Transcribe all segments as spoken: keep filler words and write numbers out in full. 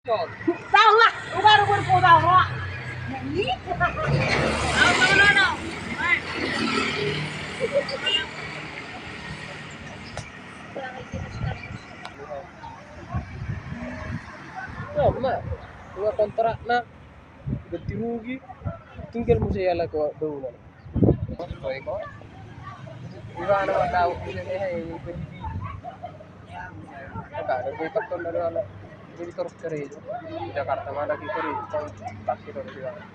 Tahu lah, udah, udah, udah, udah. Sama, dua kontrak na ganti rugi, tinggal muse ia laho ke daunan. Iba na mandao pule ne hai. Maka ada gue takon dari anak. Jadi terus kerja di Jakarta, mana kita di, taksi dari Jakarta.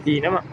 Di nama?